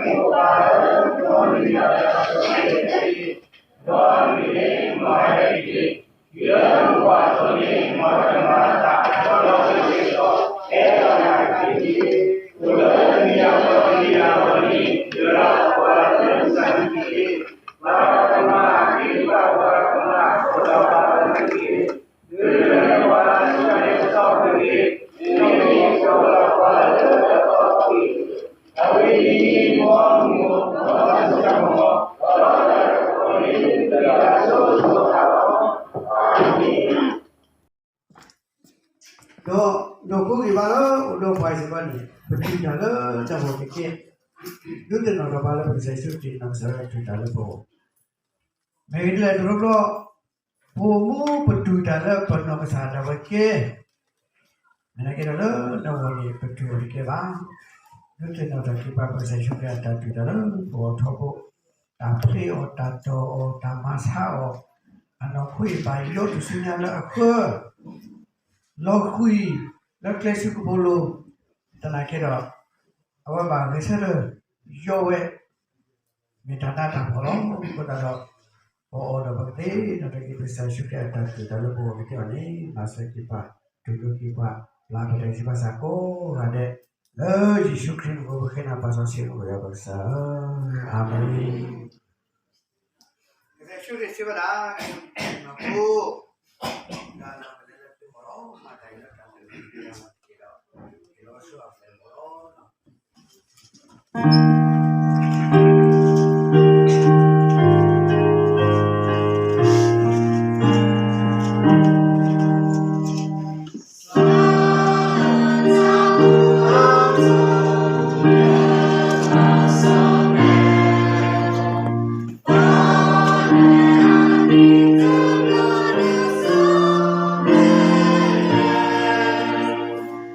ဒီးနီၢ်ခိက့ၤဘၣ်လၢအိၣ်ဒီးပှၤစ့ၢ်ကီးန့ၣ် ပထံၣ်တၢ်လၢတၢ်ဂီၤကဲကဲ, ဒုးသ့ၣ်နီၣ်ထီၣ်ပှၤလၢပကစၢ်ယ့ၣ်ၡူးခရံာ်နီၢ်ကစၢ်ဒၣ်ဝဲထုးတၢ်လၢပဂီၢ်, မ့ၢ်ဂ့ၤဒ်လဲၣ်တဘျီဘျီ, ပအိၣ်မူပတူၢ်တၢ်လၢပနီၢ်ကစၢ်ဒၣ်ဝဲကဲ မ့ၢ်နာ်က့ဒီးလၢနဂီၢ်န့ၣ် ပတူၢ်အီၤတကဲဘၣ်. ဒုးသ့ၣ်နီၣ်ထီၣ်က့ၤပှၤပကစၢ်ယ့ၣ်ၡူးခရံာ်အတၢ်တူၢ်တၢ်လၢပဂီၢ်ထီဘိ, တၢ်ဖျ့အီၤ, တၢ်တီၢ်အီၤ, တၢ်မၤဆါအီၤ, အနီၢ်ခိအံၤဘၣ်ယိးတစုညါလၢအဃၢ, လီၤဃံၤလၢကျဲဆူကပိာ်လိၤ, သနာ်က့ဒီး အဝဲဘၣ်ဂဲၤဆၢထၢၣ်ယိးဝဲ မ့ၢ်တၢ်နးတၢ်ဖှီၣ်လီၤ. အဃိသတးဒီး ပအီၣ်ဒီးပကသ့ၣ်နီၣ်ထီၣ်က့ၤပကစၢ်ယ့ၣ်ၡူးခရံာ်အတၢ်တူၢ်တၢ်လၢပဂီၢ်ကသ့အီၤန့ၣ် မၤစၢၤက့ၤပှၤ, တူၢ်လိာ်က့ၤပှၤ, ပျၢ်ပတၢ်စံးဘၣ်စၢ်ကိးဂၤဒဲး, လၢယ့ၣ်ၡူးခရံာ်အမံၤ ပဃ့နၤပှၤစီဆှံအဂီၢ်ယွၤပကစၢ်ဧၢ, အၤမ့ၣ်. ကစၢ်ယ့ၣ်ၡူးခရံာ်စံးဝဲဒၣ်, နီၢ်ခိ, တၢ်လီၢ်ကလဲၤလၢသုဂီၢ်လီၤ, မၤတၢ်အံၤလၢတၢ်သလုးက့ၤအီၤတက့ၢ်ဒီး, က့ၤလီၤဆူအပျဲၢ်အဘီၣ်လီၤ. ကစၢ်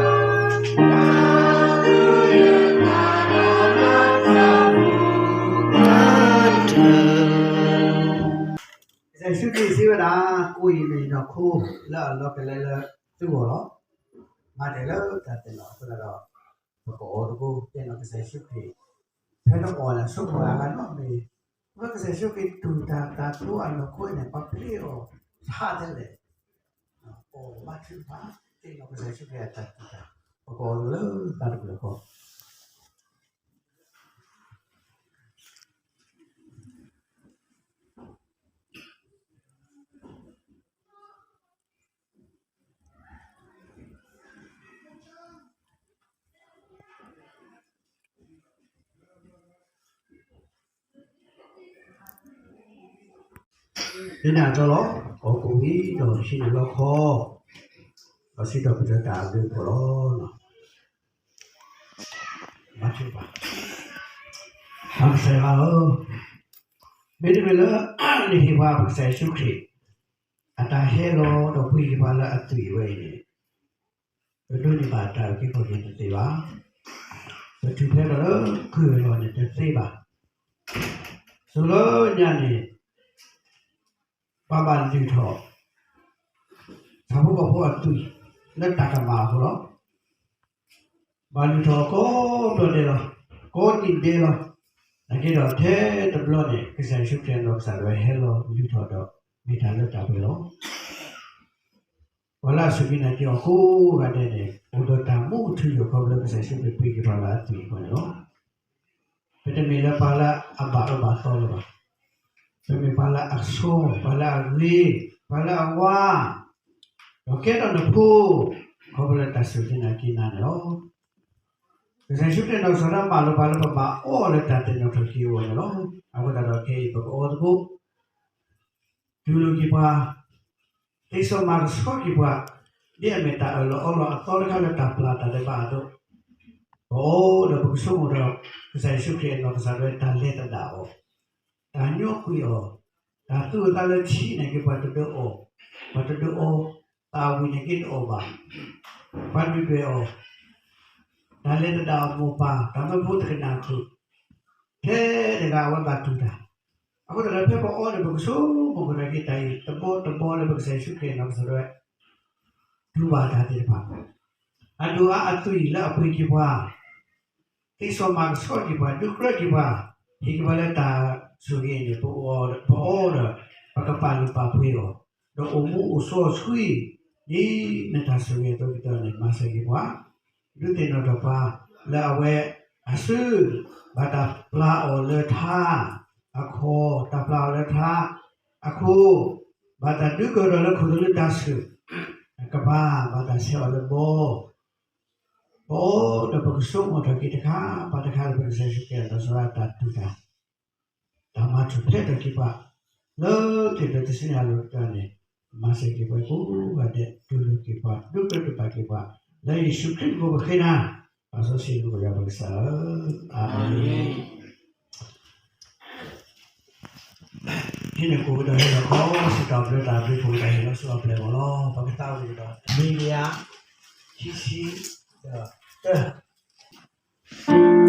ယ့ၣ်ၡူးခရံာ်စံးဝဲဒၣ်, ကိးအံၤမ့ၢ်နီၢ်ခိလၢအလီၤကလဲၤလၢသုဂီၢ်လီၤ. မၤတၢ်လၢတၢ်သ့ၣ်နီၣ်အဃိသတးဒီး ပကအီၣ်သကိးသ့ၣ်နီၣ်ကစၢ်ယ့ၣ်ၡူးခရံာ်, ဖဲနအီၣ်လၢဆိကမိၣ်အဂၤနီတမံၤ, အဝဲကစၢ်ယ့ၣ်ၡူးခရံာ်တူၢ်တၢ်သးထီအနီၢ်ခိန့ၣ် ပှၤပျ့အီၤဖးဒိၣ်လဲၣ်, အီၣ်ဘါထုကဖၣ်, သ့ၣ်နီၣ်ကစၢ်ယ့ၣ်ၡူးခရံာ်အတၢ်တူၢ်တၢ်, ပကအီၣ်သကိးလၢတၢ်တပျၢၢ်ဃီ ဒ်န့ၣ်အသိးလီၤ, အီၣ်ကဝံၤဒီးဟံးန့ၢ်လီခီ, ဒီးစံးထီၣ်ပတြၢၤတၢ်အဘျုးအဖှိၣ်လီၤ. ပၢ်ကစၢ်ယွၤဧၢ, မ့တမ့ၢ်လၢ နဟ့ၣ်ပှၤပကစၢ်ယ့ၣ်ၡူးခရံာ် အတၢ်ဟဲလီၤဒီးပှ့ၤက့ၤပှၤလၢအသွံၣ်ဝဲအံၤန့ၣ်, ပဒိးန့ၢ်ဘၣ်တၢ်အုၣ်က့ၤခီၣ်က့ၤတသ့ဘၣ်. ပထူၣ်ဖျဲးထီၣ်လၢခုၣ်အလီၢ်န့ၣ်တသ့ဘၣ်. ဆိလၢညါန့ၣ် ပှၤဘၣ်လုၢ်ထီၣ် ဆၣ်ဖိကီၢ်ဖိအသွံၣ်လၢတၢ်ကမၣ်အဃိလီၤ. ဘၣ်လုၢ်ထီၣ်ကိးဘျီဒဲးလီၤ, ကိးနံၣ်ဒဲးလီၤ. နာ်က့ဒီးထဲတဘျီန့ၣ် ကစၢ်ယ့ၣ်ၡူးခရံာ်အနီၢ်ကစၢ်ဒၣ်ဝဲဟဲလီၤလုၢ်ထီၣ်ဒီး မ့ၢ်တၢ်လၢတၢ်ပှဲၤလီၤ. ပှၤလၢအစူၢ်က့ၤနာ်က့ၤအီၤကိးဂၤဒဲးန့ၣ် အိၣ်ဒီးတၢ်မူအထူအယိာ်ခီဖျိလၢကစၢ်ယ့ၣ်ၡူးခရံာ်ပှ့ၤက့ၤပှၤလၢအသွံၣ်အဃိန့ၣ်လီၤ. ပတမ့ၢ်လၢပှၤလၢအဘၣ်အၢဘၣ်သီလၢၤဘၣ်. ပမ့ၢ်ပှၤလၢအဆိ, ပှၤလၢအဂ့ၤ, ပှၤလၢအဝါ, ဒီးကဲထီၣ်နဖိ ခီဖျိလၢတၢ်စူၢ်က့ၤနာ်က့ၤနၤန့ၣ်လီၤ. ကစၢ်ယ့ၣ်ၡူးခရံာ်နီၢ်ကစၢ်ဒၣ်ဝဲမၤလိာ်ပှၤလၢပဘၣ်အီၣ်လၢတၢ်သ့ၣ်နီၣ်ထီၣ်က့ၤအဂီၢ်န့ၣ်လီၤ. အဃိသတးဒီးခဲအံၤပကအီၣ်သကိး တူၢ်လိာ်က့ၤပှၤ, သ့စီမၤကဆှီက့ၤပှၤ, ဒ်အမ့ၢ်တၢ်အၢၣ်လီၤအီလီၤအသီတခါလၢတၢ်ပျၢ်တၢ်ဒဲးဘးအသိး, ပအီၣ်ဒီးပကဆိကမိၣ်ဒီး ကစၢ်ယ့ၣ်ၡူးခရံာ်အနီၢ်ကစၢ်ဒၣ်ဝဲတၢ်လဲၤသဒၣ်အီၤ, တၢ်ညိကွံာ်အီၤ, တၢ်သူအသးလၢထံန့ၣ်က့ၤပှၤတဒုးအီၣ်, ပှၤတဒုးအီ, သးဝံၣ်န့ၣ်က့ၤတအီၣ်ဘၣ်, ပှၤဒုၣ်ဒွဲၣ်အီၤ, တၢ်လဲၤသဒၣ်အီၤမိၢ်ပၢ်, တၢ်မၢဖိတကနၣ်ခုၣ်, ထဲတဂၤအဝဲဘၣ်တူၢ်တၢ်. အဃိသတးဒီးဖဲပအီၣ်ဒီးပကဆိကမိၣ်ကဒါက့ၤတၢ်အံၤ တဘီတဘီလၢပကစၢ်ယ့ၣ်ၡူးခရံာ်နီၢ်ကစၢ်ဒၣ်ဝဲ တူၢ်ဘၣ်တၢ်သ့ၣ်တဖၣ်, အဒိၣ်အါအသွံၣ်လၢအပှ့ၤက့ၤပှၤ, သ့စီမၤကဆှီက့ၤပှၤ, ဒုးကြၢးက့ၤပှၤ, ဟ့ၣ်က့ၤပှၤလၢတၢ်ဆိၣ်ဂ့ၤန့ၣ် ပအီၣ်ဒီး ပကပာ်လုၢ်ပာ်ပှ့ၤအီၤ, ဒီးအိၣ်မူအိၣ်ဆိးဆှံ, ဒ်နတၢ်ဆိၣ်ဂ့ၤအသိးကတၢၢ်န့ၣ် မၤစၢၤက့ၤပှၤ, ဒုးသ့ၣ်နီၣ်ထီၣ်ပှၤ လၢအဝဲအစု ဘၣ်တၢ်ပျၢ်အီၤလၢထါ, အခီၣ်, တၢ်ပျၢ်အီၤလၢထါ, အခိၣ်, ဘၣ်တၢ်ဒုးကၢၢ်ဒီးလၢခိၣ်သလုးတၢ်ဆူၣ်, ကဘၣ်, ဘၣ်တၢ်ဆဲးအီၤလၢဘီ, ပအီၣ်ဒီးပကဆိကမိၣ်ထီၣ်က့ၤတခါဘၣ်တခါလၢပကစၢ်ယ့ၣ်ၡူးခရံာ်အလီၤဆီဒၣ်တၢ်တူၢ်တၢ် တၢ်မၤထူၣ်ဖျဲးထီၣ်က့ၤပှၤ, လၢခံကတၢၢ်တစုန့ၣ်အလိၤတကးန့ၣ်, မၤစၢၤက့ၤပှၤကိးဂၤဒဲး, တူၢ်လိာ်က့ၤပှၤ, ဒုးကြၢးတူၢ်ဘၣ်က့ၤပှၤ, လၢယ့ၣ်ၡူးခရံာ်အမံၤပဃ့နၤ, ပာ်စီဆှံမုၢ်ကယၤပကစၢ်ဧၢ, အၤမ့ၣ်. ဟံးန့ၢ်ကိၣ်ကဒီးဟ့ၣ်လီၤခီ, စံးထီၣ်ပတြၢၤတၢ်ဘျုးဖှိၣ်ကတၢၢ်ဟ့ၣ်လီၤဆူအပျဲၢ်အ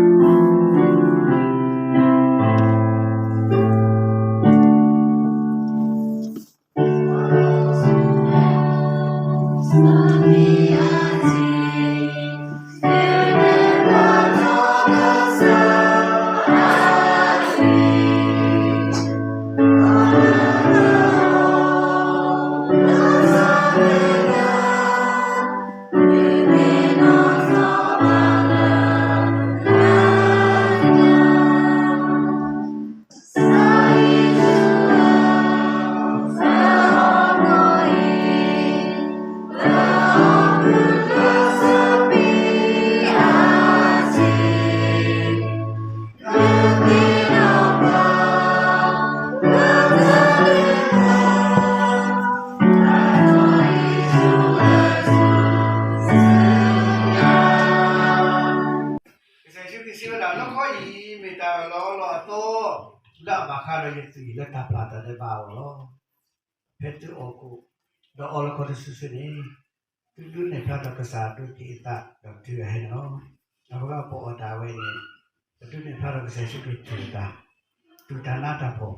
ဘီၣ်လီၤ. ပကသးဝံၣ်ကဒီး မံၤလယါ ခံဆံဒီးတၢ ကစၢ်ယ့ၣ်ၡူးခရံာ်စံးဝဲဒၣ်, လၢခီအံၤမ့ၢ်တၢ်အၢၣ်လီၤအီလီၤအသီ, လၢအဘၣ်ဃးဒီးယသွံၣ်လၢတၢ်ပျၢ်တၢ်ဒဲးဘးအဂီၢ်လီၤ. ဖဲသုအီၣ်ကိၣ်, ဒီးအီလီၤခီတစုစုန့ၣ်, သုဒုးနဲၣ်ဖျါထီၣ်ကစၢ်အဒိးက့ၤအသးဒီးတုၤအဟဲန့ၣ်လီၤ. အဃိဒီးပအီၣ်တၢ်ဝဲန့ၣ်, ပဒုးနဲၣ်ဖျါထီၣ်ကစၢ်ယ့ၣ်ၡူးခရံာ်တူၢ်တၢ်, တူၢ်တၢ်နးတၢ်ဖှီၣ်,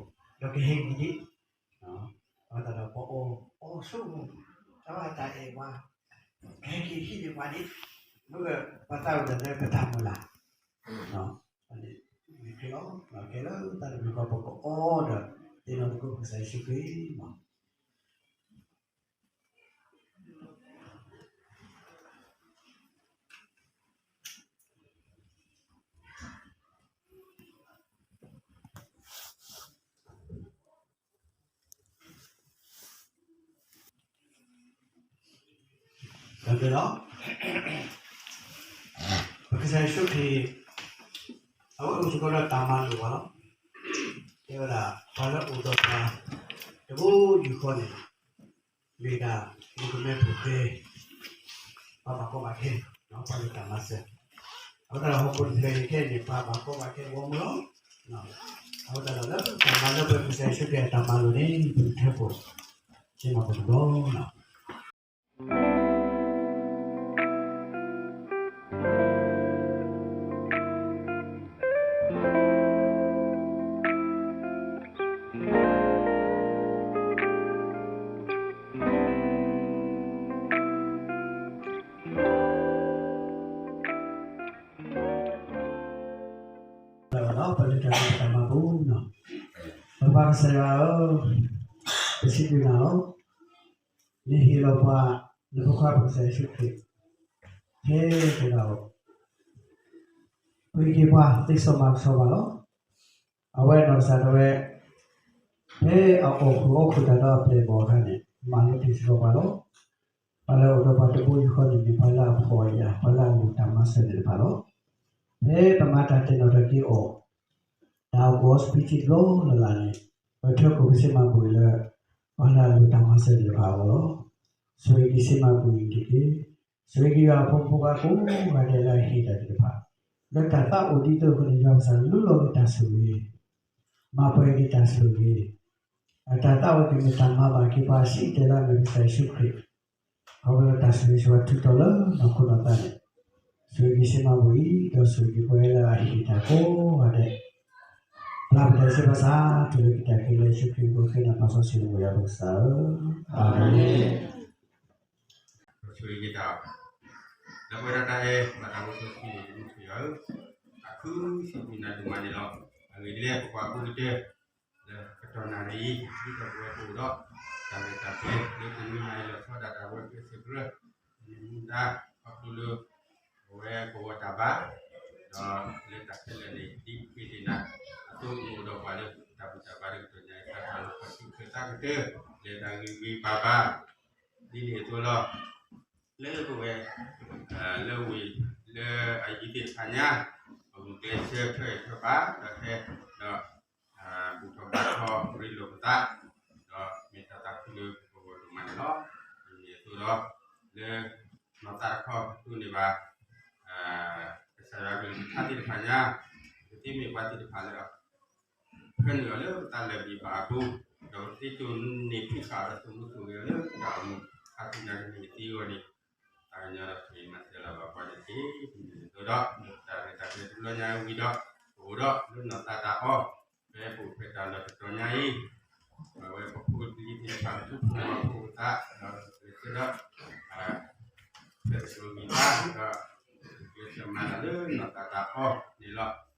ဒီးကဟဲက့ၤဒံး အဃိသတးဒီးပအီၣ်အီဆိကမိၣ်, တၢ်ဘၣ်တၢ်အဲၣ်ပှၤ, ကဟဲက့ၤဟံးန့ၢ်ပှၤဒံး, မ့ၢ်ပသးဝံၣ်တၢ်လၢပတၢ်မုၢ်လၢ်, န့ၣ်ခရံာ်လီၤ. ကဲလၢတၢ်တမံၤဃီပကအီဒီး, သ့ၣ်နီၣ်သကိးကစၢ်ယ့ၣ်ၡူးခရံာ်လီၤ. ဒီး ပကစၢ်ယ့ၣ်ၡူးခရံာ် အဝဲအိၣ်စ့ၢ်ကီးဒီးတၢ်မၤလိာ်ပှၤလီၤ. တဲဝဲဒၣ် ပှၤလၢအိၣ်ဒီးပှၤ တဘိယူၢ်ဃီန့ၣ် မ့ၢ်ဒၣ်မုၣ်ကမဲဖိဃဲ ပှၤဘၣ်ကီဘၣ်ခဲ, ပှၤလၢတၢ်မၤစၢၤ, အဃိသတးဒီးဟီၣ်ခိၣ်တဖျၢၣ်အံၤခဲအံၤန့ၣ် ပှၤဘၣ်ကီဘၣ်ခဲဂီၢ်မုၢ်လီၤ. အဃိသတးဒီးလၢတၢ်မၤလၢပကစၢ်ယ့ၣ်ၡူးခရံာ်အတၢ်မၤလိာ်န့ၣ် ပကထၢဖှိၣ် စ့မၤပတဘျီလီၤ. ပလၢတၢ်ဖံးတၢ်မၤပူၤ, ပပၢ်ကစၢ်ယွၤဧၢ, ပစံးဘျုးနၤလီၤ. နဟ့ၣ်လီၤပှၤ နဖိခွါပကစၢ်ယ့ၣ်ၡူးခရံာ် ဟဲက့ၤဒီး ပှ့ၤက့ၤပှၤ သ့စီမၤကဆှီပှၤလီၤ. အဝဲနီၢ်ကစၢ်ဒၣ်ဝဲ ဖဲအအိၣ်ဃုာ်အီၣ်ဃုာ်တၢ်ဒီးအပျဲၢ်အဘီၣ်အခါန့ၣ် မၤလိတ့ၢ်စ့ၢ်ကီးပှၤလီၤ. ပှၤလၢအအိၣ်ဒီးပှၤတဘိယူၢ်ဃီန့ၣ်မ့ၢ်ပှၤလၢအဖှီၣ်အယာ် ပှၤလၢအလိၣ်တၢ်မၤစၢၤသ့ၣ်တဖၣ်လီၤ. ဖဲပမၤတၢ်သ့ၣ်နီၣ်ထီၣ်က့ၤအီၤ တၢ်အိၣ်ဖှိၣ်စပံးထံတဘျီလၢ်လၢ်န့ၣ် ပထၢကိၣ်က့ၤစ့မၤဘူၣ်အံၤလၢ ပှၤလၢအလိၣ်တၢ်မၤစၢၤသ့ၣ်တဖၣ်အဂီၢ်လီၤ. ဆိၣ်ဂ့ၤက့ၤစ့မၤဘူၣ်အံၤတက့ၢ်. ဆိၣ်ဂ့ၤက့ၤယွၤအဖိမုၣ်ဖိခွါကိးဂၤဒဲးလၢအဟ့ၣ်တၢ်သ့ၣ်တဖၣ် လၢတၢ်သးအိၣ်ဒ်သိးအဃိန့ၣ် ယွၤကစၢ်လူလီၤက့ၤတၢ်ဆိၣ်ဂ့ၤ, မၤပှဲၤက့ၤတၢ်ဆိၣ်ဂ့ၤ, အတၢ်သးအိၣ်ကမ့ၢ်တၢ်မၤဘၣ်က့ၤပှၤအစံၣ်တဲၤလၢအမ့ၢ်ကစၢ်ယ့ၣ်ၡူးခရံာ်, ခီဖျိလၢတၢ်ဆိၣ်ဂ့ၤဆိၣ်ဝါထုးထီၣ်လၢနီၢ်ခိနီၢ်သးန့ၣ်, ဆိၣ်ဂ့ၤက့ၤစ့မၤဘူၣ်အံၤ ဒီးဆိၣ်ဂ့ၤက့ၤပှၤလၢအဟ့ၣ်တၢ်ကိးဂၤဒဲး, ပျၢ်ပတၢ်ဆၢပသး တုၤလၢကတၢၢ်ခဲလၢာ် ယ့ၣ်ၡူးခရံာ်အမံၤဃ့နၤ ပၢ်စီဆှံမုၢ်ကယၤပကစၢ်ဧၢ, အၤမ့ၣ်. ဆိၣ်ဂ့ၤက့ၤတၢ်အီၤ, ဒီးပဝဲဒၣ်တၢ်အဲၣ်ဘၣ်တၢ်အိၣ်ဆိးဆံန့ၣ် တမုၢ်ထူယွၤဧၢ, အခုစံးဘျုးနၤဒိၣ်မးန့ၣ်လီၤ. အဂ့ၢ်ဒ်လဲၣ် ပကွၢ်ကိးကတၢၢ် လၢကတီၢ်နၣ်ရံၣ်အံၤ ဒ်သိးပဝဲပအိၣ်ဒီး တၢ်ရဲၣ်တၢ်ကျဲၤ လၢတနံၤညါအံၤ လီၤဆီဒၣ်တၢ်ဝဲကျဲးစၢးကြၢး မူဒါ ခီဖျိလၢ ပဝဲကဝီၤတၢ်ဘါ ဒီးလၢတၢ်ခဲလၢာ်န့ၣ် ဒ်ပဃ့သ့ၣ်ညါအသိး အိၣ်ဒီးပှၤလၢတၢ်ဘူၣ်တၢ်ဘါတကတီၢ်ညါအံၤ တၢ်လီၤဆီဆူၣ်ချၢသးကတၢၢ် လဲၤတၢ်ဂ့ၤဂ့ၤဘၣ်ဘၣ် ဒ်န့ၣ်အသိးလီၤ. လၢပဝဲ လၢဝ့ၢ် လၢအယံၤသ့ၣ်တဖၣ်ညါ ပဂုာ်ကျဲးစၢးထွဲထွဲဘၣ် ဒီးဟဲ ဒီး ဘူၣ်ထီၣ်ဘါထီၣ်ရ့လိာ်ပသး ဒီးမ့ၢ်တၢ်သးခုလၢပဂီၢ်ဒိၣ်မးန့ၣ်လီၤ. ဒ်န့ၣ်အသိးဒီး လၢနီၢ်သးတခီ ဒိးန့ၢ်ဘၣ် ကစၢ်ယွၤကလုၢ်ကထါသ့ၣ်တဖၣ်ညါ ပကသ့မ့ၢ်ပှၤသ့ၣ်တဖၣ်လၢ ဖၢနုာ်အီၤလၢပသးလၢာ်ဘံၣ်ဘၣ်အပူၤ, ဒီးပကသ့တိၢ်န့ၢ်ဖံးဃာ်အီၤဒီး သူၣ်မူသူၣ်ဂဲၤအီၤလၢတၢ်အိၣ်မူ ခါဆူညါတမံၤကသ့အဂီၢ်န့ၣ် သးကညီၤဒီး ပမၤစၢၤလၢၤဘၣ်ပှၤန့ၣ်တက့ၢ်. ဒ်န့ၣ်အသိးဒီး လၢတၢ်ရဲၣ်တၢ်ကျဲၤတဘျီညါဝံၤဒီး ပအိၣ်ဒီးလၢနီၢ်သးတၢ်အီၣ် ဖဲပအိၣ်ဖဲတၢ်လီၢ်တတီၤညါအံၤ အဝဲပဖိပလံၤသ့ၣ်တဖၣ် ပထူဖိဝဲဖိသး ဒီးကျဲးစၢးဒီး ဖဲပစိၤမံၤဘၣ်ဒီး ကျဲးစၢးမၤတၢ်လၢနီၢ်သးတၢ်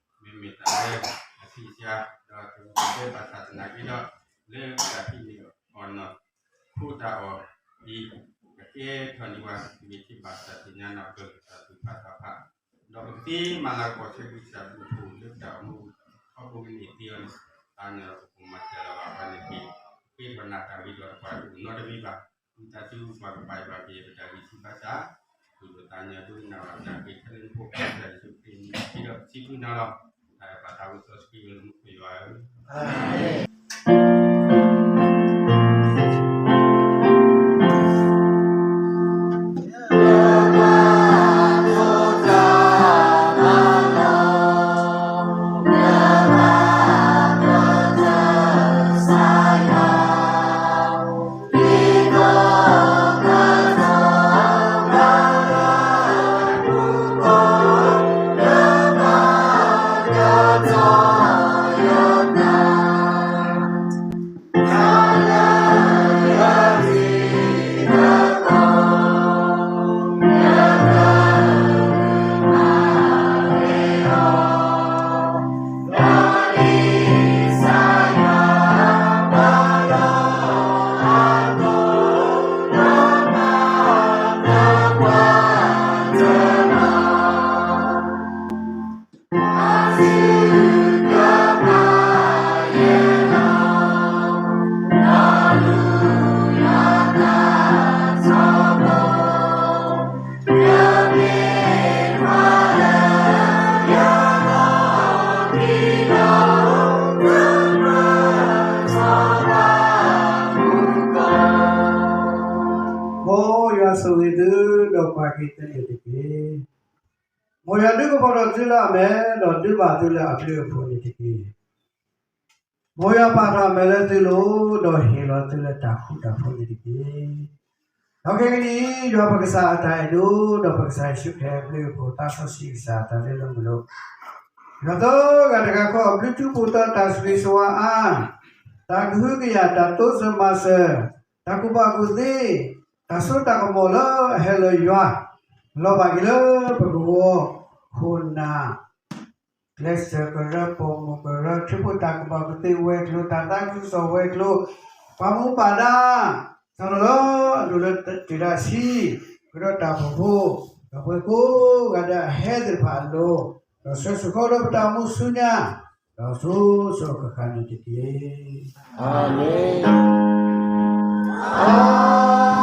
အီၣ်န့ၣ်လီၤ. မ့မ့ၢ်တၢ်လၢအထံၣ်ဆံး ဒီးတၢ်ဂ့ၢ်တၢ်ကျိၤဘၣ်ဆၣ်သနာ်က့ဒီး လၢပတၢ်ဟံးန့ၢ်အီၤနီၢ်ခိတၢ်အီၣ်အံၤ ကကဲထီၣ်ဒံးဝဲ မ့ၢ်ထံၣ်ဘၣ်တၢ်သ့ၣ်ညါနၢ်ပၢၢ်တၢ်သူၣ်ဖးသးဖး ဒီးပကသ့မၤလၤကပီၤဆၢဂ့ၤဆၢဝါဘၣ်အဖိလၢပတၢ်အိၣ်မူခီဘိကန့ၢ်သ့အီၤန့ၣ် သးကညီၤဒီးပကမၤစၢၤလၢၤဘၣ်ပှၤန့ၣ်တက့ၢ်. ဃ့ထီၣ်နၢ်တၢ်ဂ့ၤဒီးတပှၤတအိၣ်နီတမံၤဘၣ်. ဝံသးစူၤပှၤကပာ်ယွၤက့ၤပတၢ်ဂံၢ်ဆူၣ်ဘါစၢ် ဒိၣ်ဒိၣ်သးညီဒိၣ်နၢ်ဝဲတၢ်ဂ့ၤခဲလၢာ်ဖိခဲလၢာ်စံးဘျုးနၤလီၤ. တၢ်အဲၣ်ပၢ်သးဝံၣ်စီဆှံဝဲလၢမူခိၣ်ယွၤဧၢ မ်ယွၤဆိၣ်ဂ့ၤသု ဒီးကွၢ်က့ၤသုန့ၣ်တက့ၢ်. မ်ယွၤဒုးကပီၤထီၣ်သုလၢအမဲာ် ဒီးဒုးဘၣ်သုလၢအဘျုးအဖှိၣ်န့ၣ်တက့ၢ်. မ်ယွၤပာ်ထီၣ်အမဲာ်လၢသုလိၤ ဒီးဟ့ၣ်လီၤသုလၢတၢ်ဃူတၢ်ဖိးန့ၣ်တက့ၢ်. ဒီးခဲကနံၣ်အံၤ ယွၤပကစၢ်အတၢ်အဲၣ်ဒိၣ် ဒီးပကစၢ်ယ့ၣ်ၡူးခရံာ်အဘျုးအဖှိၣ် သးစီဆှံကစၢ်အတၢ်လၢလၢမုၢ်လိၣ် ယွၤသၢဂၤတဂၤခီ အဘျုးထူဖိသၢ တၢ်ဆိၣ်ဂ့ၤဆိၣ်ဝါအါ တၢ်ကဟုကယာ် တၢ်တိစၢၤမၤစၢၤ တၢ်ကူၣ်ဘၣ်ကူၣ်သ့ တၢ်စိတၢ်ကမီၤလၢအဟဲလၢယွၤ လီၤဘၣ်က့ၤလၢပကဝီၤခိၣ်နၢ် ကျဲးစၢးကရၢ ပိာ်မုၣ်ကရၢ ခရံာ်ဖိတၢ်ကူၣ်ဘၣ်ကူၣ်သ့ဝဲၤကျိၤ တၢ်သးခုကစီၣ်ဝဲၤကျိၤ ပှၤမူပှၤဒါ စီၤလီၤလီၤ ဒိၣ်လၢတၢ်တၢ်ဆံး ကရၢတၢ်ဖှိၣ်ဖိ ဒီးပှၤကိးဂၤဒဲးအဟဲသ့ၣ်တဖၣ်အလိၤ ဒီးဆှၢဆူၣ်ခီဒီးပတၢ်မူဆူညါ ဒီးဆိၣ်ဆိၣ်ဃၣ်ဃၣ်န့ၣ်တက့ၢ်. အၤမ့ၣ်.